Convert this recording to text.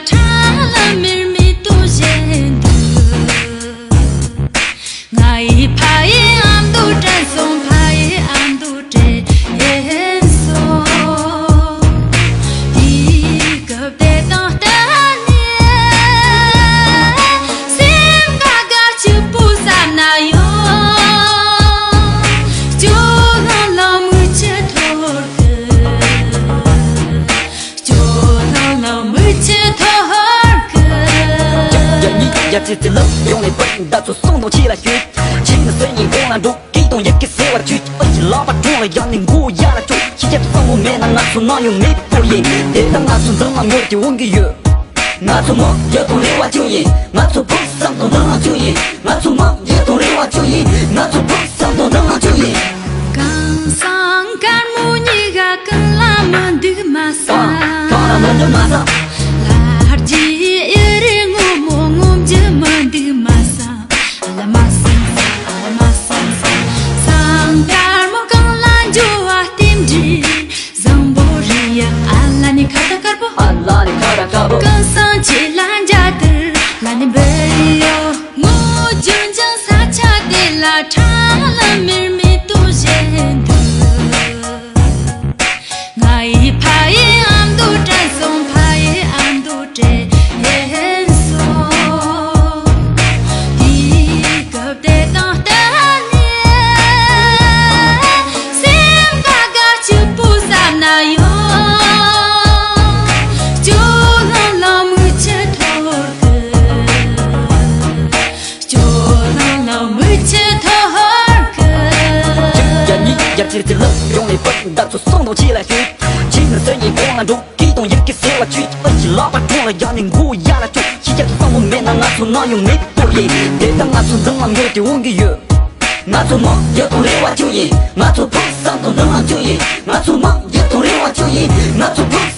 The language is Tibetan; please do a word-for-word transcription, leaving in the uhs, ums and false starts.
ཁྲ་ལ་མེར་མེར་དུ་བཞད་འདུག་ང་ཡི་ཕ་ཡི་ཨ་མདོ་དྲན་སོང་། ཕ་ཡི་ཨ་མདོ་དྲན་སོང་། དེའི་སྐབས་དེ་དང་བསྟུན་ནས་སེམས་དགའ་དགའ་སྐྱིད་པོ་བསམ་ན་ཡང་། སྐྱོ་ལྷང་ལྷང་མིག་ཆུ་འཐོར་གི་སྐྱོ་ལྷང་ལྷང་མིག་ཆུ་འཐོར་གི་ཡ་ཡ་ཡ་ཙི་ཙི་ལབ་ཡོང་ནས་པར་མདའ་ཚོ་སོང་དང་ཁྱེད་ལ་ཞུས། ཁྱེད་ནི་སེམས་ཉིད་གོང་ལ་འགྲོ་སྐད་དང་ཡི་གེ་ཟེར་བ་ཁྱོད་ཀྱི་ཨ་ཞི་ལག་པ་དྲུང་ལ་ཡང་ནི་མགོ་ཡ་ལ་ཁྱོད་ཁྱི་རྒྱབ་བསམ་བློ་མེད་ན་ང་ཚོ་ནང་ཡོང་མེད་པོ་ཡིན། དེ་ལྟ་ང་ཚོ་འཛིན་ལ་ངོས་ཀྱི་འོང་གི་ཡོད། ང་ཚོ་མང་ཡོད་དང་རེ་བ་ཅུང་ཡིན། ང་ཚོ་ཕུགས་བསམ་དང་འདུན་ལ་ཅུང་ཡིན། ང་ཚོ་མང་ཡོད་དང་རེ་བ་ཅུང་ཡིན། ང་ཚོ་ཕུགས་བསམ་དང་འདུན་ལ་ཅུང་ཡིན། གང་སང་དཀར་མོ་གཉིས་ཀ་གང་ལ་མི་འདུག་མ་ས། གང་ལ་མི་འདུག་མ་ས། ལ་རྒྱའི་ཨེ་རེ་སྔོན་མོ་ངོམ་རྒྱུ་མི་འདུག་མ་ས། ཨ་ལ་མ་སང་ས། ཨ་ལ་མ་སང་ས། སང་དཀར་མོ་གང་ལ་འགྱོ་བ་རྟེན་འབྲེལ། བཟང་པོ་རེད་ཡ། ཨ་ལ་ནི་ཁ་ད་དཀར་པོ། ཨ་ལ་ནི་ཁ་ད་དཀར་པོ། གང་སང་ཆེ་ལ་འཇའ་དར་ལ་ནི་འབུལ་ཡོ། ངོ་ལྗོན་ལྗང་ས་ཆ་དེ་ལ་ཁྲ་ལ་མེར་མེར་དུ་བཞད་འདུག་ང་ཡི་ཕ་ཡི་ཨ་མདོ་དྲན་སོང་། ཕ་ཡི་ཨ་མདོ་དྲན་སོང་། དེའི་སྐབས་དེ་དང་བསྟུན་ནས་སེམས་དགའ་དགའ་སྐྱིད་པོ་བསམ་ན་ཡང་། སྐྱོ་ལྷང་ལྷང་མིག་ཆུ་འཐོར་གི་སྐྱོ་ལྷང་ལྷང་མིག་ཆུ་འཐོར་གི་ཡ་ཡ་ཡ་ཙི་ཙི་ལབ་ཡོང་ནས་པར་མདའ་ཚོ་སོང་དང་ཁྱེད་ལ་ཞུས། ཁྱེད་ནི་སེམས་ཉིད་གོང་ལ་འགྲོ་སྐད་དང་ཡི་གེ་ཟེར་བ་ཁྱོད་ཀྱི་ཨ་ཞི་ལག་པ་དྲུང་ལ་ཡང་ནི་མགོ་ཡ་ལ་ཁྱོད་ཁྱི་རྒྱབ་བསམ་བློ་མེད་ན་ང་ཚོ་ནང་ཡོང་མེད་པོ་ཡིན། དེ་ལྟ་ང་ཚོ་འཛིན་ལ་ངོས་ཀྱི་འོང་གི་ཡོད། ང་ཚོ་མང་ཡོད་དང་རེ་བ་ཅུང་ཡིན། ང་ཚོ་ཕུགས་བསམ་དང་འདུན་ལ་ཅུང་ཡིན། ང་ཚོ་མང་ཡོད་དང་རེ་བ་ཅུང་ཡིན། ང་ཚོ་ཕུགས་